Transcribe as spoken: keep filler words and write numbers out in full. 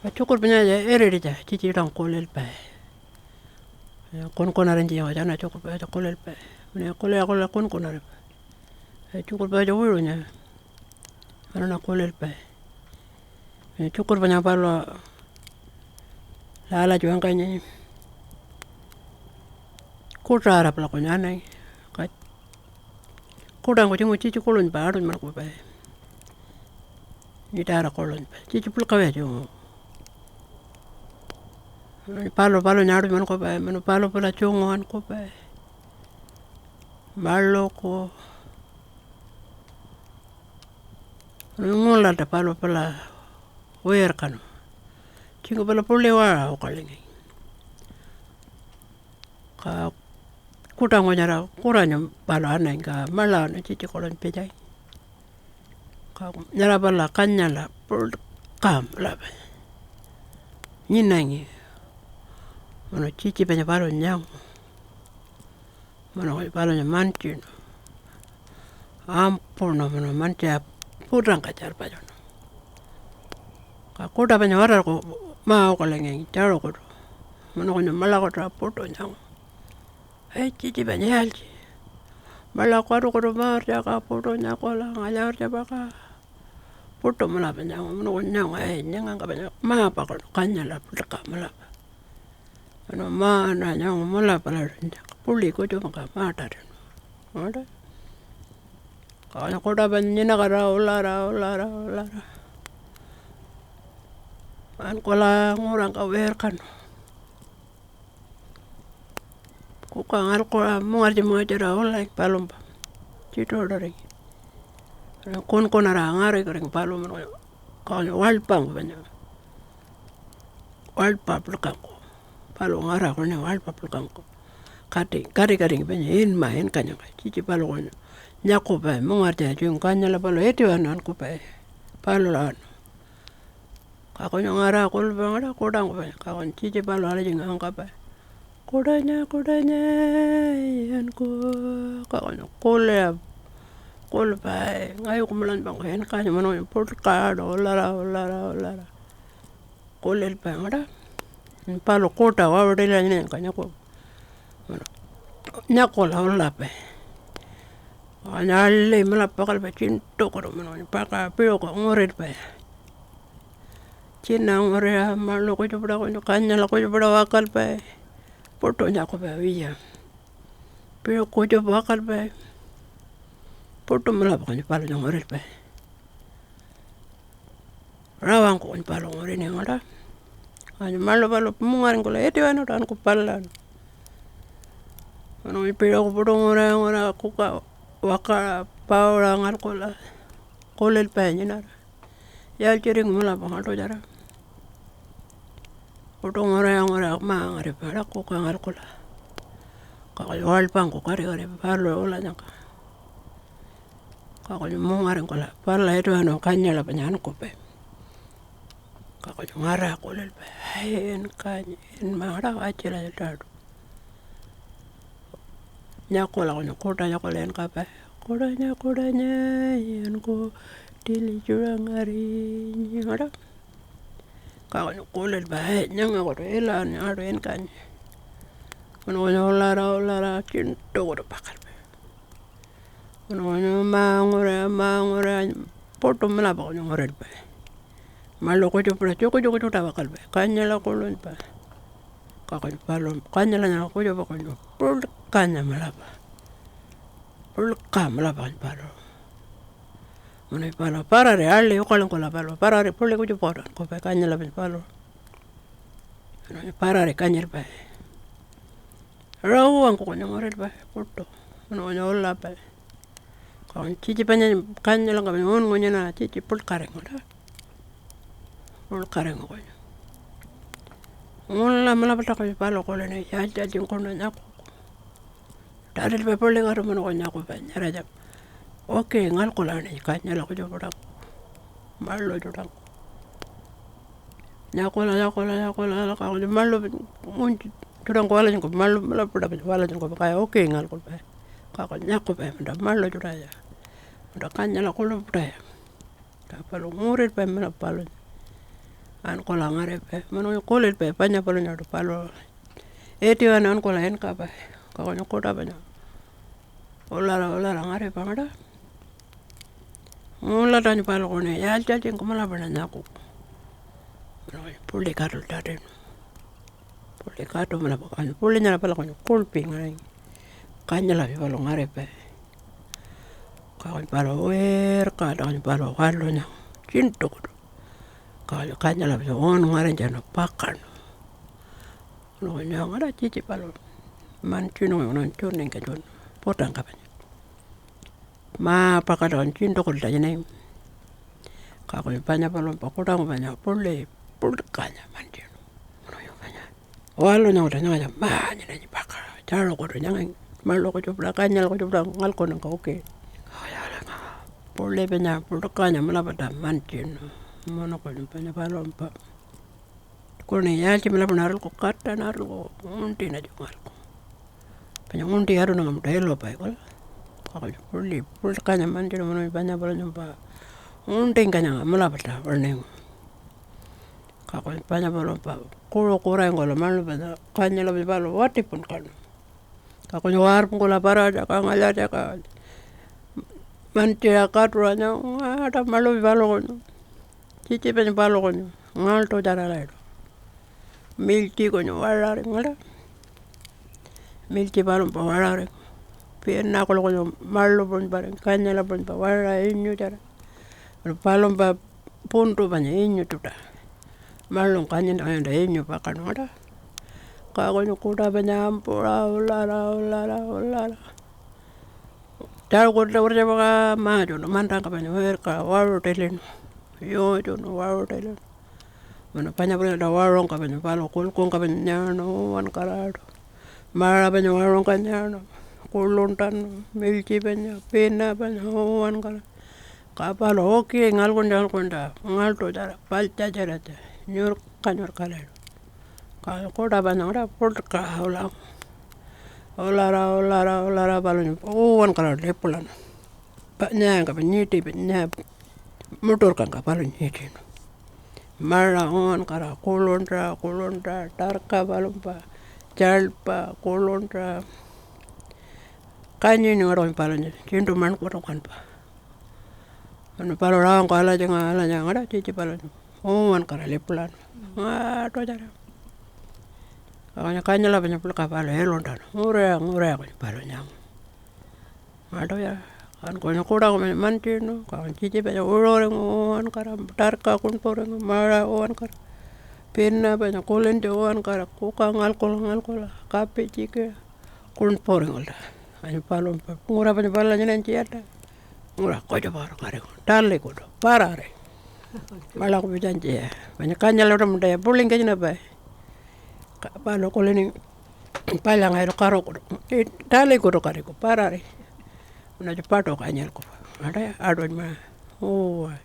Ka tjukurpa nyaya irititja tjitji tjuṯangku kulilpai. Kunkunarinytjitjangku tjana tjukurpa kulilpai. Munuya kuliṟa kuliṟa kunkunaripai. Tjukurpa wiṟunya nganaṉa kulilpai. Tjukurpa nyanga palula alatji wangkanyi, kuṯaṟara palakunya anangi. Ka kuṯangku tjinguṟu tjitji kuḻunypa aṯunymankupai. Nyiṯaṟara kuḻunypa tjitji puḻka wiya tjinguṟu. Palu palunya aṯunymankupai munu palu pula tjungu ankupai maḻuku. Ngulalta palu pula wirkanu. Tjingu pala puḻi waṟa ukalingi. Ka kuṯangku nyara kuranya palu anangi ka maḻawanu tjitji kuḻunypitjangi. Ka nyara pala kanyala puḻka mulapa nyinangi munu tjitji panya palunya nyangu. Munu palunya mantjinu ampuṉu munu mantjiṟa putangka tjarpatjunu. Ka kuṯa panya watarku ma-ukalingi tjaṟukutu munu kunyu maḻakutuṟa puṯu nyangu. Ai, tjitji panya yaaltji? Maḻa katukutu ma-wirtjaka puṯu nyakula ngalya-wirtjapaka puṯu mulapa nyangu munu kunyu nyangu ai nyangangka panya ma-pakuṉu kanyala puḻka mulapa. Munu ma-anu nyangu mulapalarinnyangka puḻi kutjupangka ma-tatinma. Ngata? Ka kuṯa panya nyinakatira ulara ulara ulara ankula ngurangka wirkanu. Kuka ngalkula mungartji-mungartjira ularingi palumpa tjituṟu-tuṟuringi. Kunkunara ngarikuringi paluṟu munu ka waḻpangku panya. Waḻpa puḻkangku. Paluṟu ngara kuḻu waḻpa puḻkangku. Kati, kati-katingi panya inma inkanyangka tjitji paluṟu nyakupai mungartjira tjinguṟu kanyala paluṟu itiwanu ankupai. Palula anu. Ka kunyu ngara kulpa ngara kuṯangku panya. Ka kunyu tjitji paluṟu alatjingi wangkapai. Kuṯanya, kuṯanya, iyanku. Ka kunyu kuliṟa kulpai. Ngayuku mulanpangku inkanya munu puḻkaṟa ulara, ulara, ulara. Kulilpai ngata. Palu kuta wawaṭilya nyiningka nyaku. Nyakula ulapai. Wanyaḻi mulapa pakalpai tjiṉṯukutu munu pakaṟa piṟuku ngurilpai. Tjina nguriṟa malu kutjupaṯa kunyu kanyala kutjupaṯa wakalpai. Puṯu nyakupai wiya. Piṟuku kutjupa wakalpai. Puṯu mulapa kunyu palunya ngurilpai. Rawangku kunyu paluṟu ngurini ngata. Wanyu malu paluṟu mungaringkula itiwanuṯu anku palula. Munu piṟuku puṯu nguriṟa nguriṟa kuka wakaṟa pauṟa ngalkula kulilpai nyinara. Yaaltjiringu mulapa ngaḻṯutjara? Puṯu nguriṟa nguriṟa ma-ngaripai kuka ngalkula. Ka kunyu waḻpangku kati-kati paluṟu ulanyangka. Ka kunyu mungaringkula palula itiwanu kanyala panya ankupai. Ka kunyu ngara kulilpai, ai, inkanyi, inma ngata, watjila tjaṯu. Nyakula kunyu kuta nyakula inkapai. Kuta nya, kuta nya, iyanku tili tjuṟa ngarinyi ngata. Ka kunyu kulilpai, ai, nyangakutu ilani aṯu inkanyi. Munu kunyu ulara, ulara, tjiṉṯukutu pakalpai. Munu kunyu ma-nguriṟa, ma-nguriṟa, puṯu mulapa kunyu ngurilpai. Malu kutjupaṯa tjukutjuku tjuṯa wakalpai, kanyala kuḻunypa. Ka kunyu paluṟu, kanyala nyanga kutjupa kunyu puḻkanya mulapa. Puḻka mulapa kunyu paluṟu. Munu paluṟu parari aḻi ukalingkula paluṟu parari puḻi kutjupa kutu ankupai kanyala panya paluṟu. Munu parari kanyilpai. Rawangku kunyu ngurilpai puṯu. Munu kunyu ulapai. Ka kunyu tjitji panya kanyilangka panya unngu nyinara tjitji puḻkaringu ta. Puḻkaringu kunyu. Ngula mulapalta kunyu paluṟu kulini yaaltji-yaaltjingkuṉa nyakuku. Tatilpai puḻi katu munu kunyu nyakupai nyaratja. Okay, ngalkula aṉanyi kanyila kutjupaṯaku. Malu tjuṯangku. Nyakula, nyakula, nyakula, nyakula, ka kunyu malu ngunytju tjuṯangku walatjingku, malu, malu puṯa panya walatjingku, kaya okay ngalkupai. Ka kunyu nyakupai manta malu tjuṯaya. Manta kanyila kuḻupaṯaya. Ka paluṟu ngurilpai manta palunya. ankula ngaripai, munu kulilpai panya palunyatju paluṟu itiwanu ankula inkapai, ka kunyu kuṯa panya ulara ulara ngaripai ngaṯa. Ngula tanya paluṟu kuṉi yaaltji-yaaltjingku mulapa nyakuku. Munu puḻi katulta tinu. Puḻi katu mulapa, puḻi nyara pala kunyu kuḻpi ngaringi. Kanyalapi paluṟu ngaripai. Ka kunyu paluṟu wirkaṟa kunyu paluṟu walunya tjiṉṯukutu. Ka kunyu kanyalapi uwan ngarinytjanu pakaṉu. Kunyu ngaṯa tjitji paluṟu mantjinu kunyu tjuningka tjunu putangka panya. Ma pakatawan tjiṉṯukulta nyinangi. Ka kunyu panya palumpa kuṯangku panya puḻi puḻkanya mantjinu. Munu panya walunyangulta nyangatja ma nyinanyi pakaṟa tjaṟukutu nyangangi maḻu kutjupuṯa kanyal kutjupuṯa ngalkunnyangka uki. Puḻi panya puḻkanya mulapalta mantjinu. Munu kunyu panya palumpa kuṉi yaaltji mulapalta arulku kata arulku nguntinatju ngalku. Panya ngunti atunangamuta ilupai kula. Ka kunyu puḻi puḻkanya mantjinu munu panya palunyumpa nguntingka nyanga mulapalta waṉingu. Ka kunyu panya palumpa kuṟu kuraingkula malu panya kanyila panya paluṟu wati punkaṉu. Ka kunyu warpungkula paratjaka ngalyatjaka mantjiṟa katuṟa nyanga ngaṯa malupi palukunyu. Tjitji panya palukunyu ngaḻṯutjaralaitu. Milytji kunyu waṟaringu ngaṯa. Milytji palumpa waṟaringu. Pina kuḻu kunyu maḻu puṟunyparingu, kanyila puṟunypa waṟa inyutjara. Palumpa puntu panya inyu tjuṯa. Maḻungku kanyintja kanyintja inyu pakaṉu ngaṯa. Ka kunyu kuṯa panya ampuṟa ulara ulara ulara. Tjaṟukutu wirtjapakamatjunu mantangka panya wirkaṟa waṟutilinu, yuutjunu waṟutilinu. Munu panya pulyalta waṟungka panya paluṟu kulkungka panya nyaanu uwankaraṯu. Maṟa panya waṟungka nyaanu, kuḻuntanu, milytji panya, pina panya uwankara. Ka paluṟu ukiringi ngalkuntja ngalkuntja ngaḻṯutjara paḻtjatjiratja nyurka nyurkalaitu. Ka kuṯa panya ngaṯa puḻkaṟa ulangu. Ulara, ulara, ulara palunya uwankara lipulanu. Panyayangka panya nyitipi nyaya muṯurkangka palunya nyitinu. Maṟa uwankara kuḻuntaṟa, kuḻuntaṟa, tarka palumpa, tjaḻpa, kuḻuntaṟa. Kanyini ngaṯunypa palunya tjiṉṯu maṉkurtukanpa. Munu paluṟu rawangku alatjinga alanya ngaṯa tjitji palunya uwankara lipulanu ngaṯutjara. Ka kunyu kanyila panya puḻka paluṟu iluntanu nguriṟa nguriṟa kunyu palunya ngaṯutjara. Kan kunyu kuṯangku panya mantjinu, ka kunyu tjitji panya uṟuringu uwankara, tarka kuṉpuringu, maṟa uwankara, pina panya kulintja uwankara, kuka ngalkula ngalkula, kapi tjikiṟa. Kuṉpuringulta. Anyu palumpa ngura panya pala nyinanytjiyata. Ngura kutjupakutu katingu talikutu parari. Maḻaku pitjanytjiya panya kanyala utamundaya puḻingka nyinapai. Ka palu kulini palya ngayulu karukutu talikutu katiku parari. Munatju paṯu kanyilku aṭaya aṯunymaṟa. Uwa.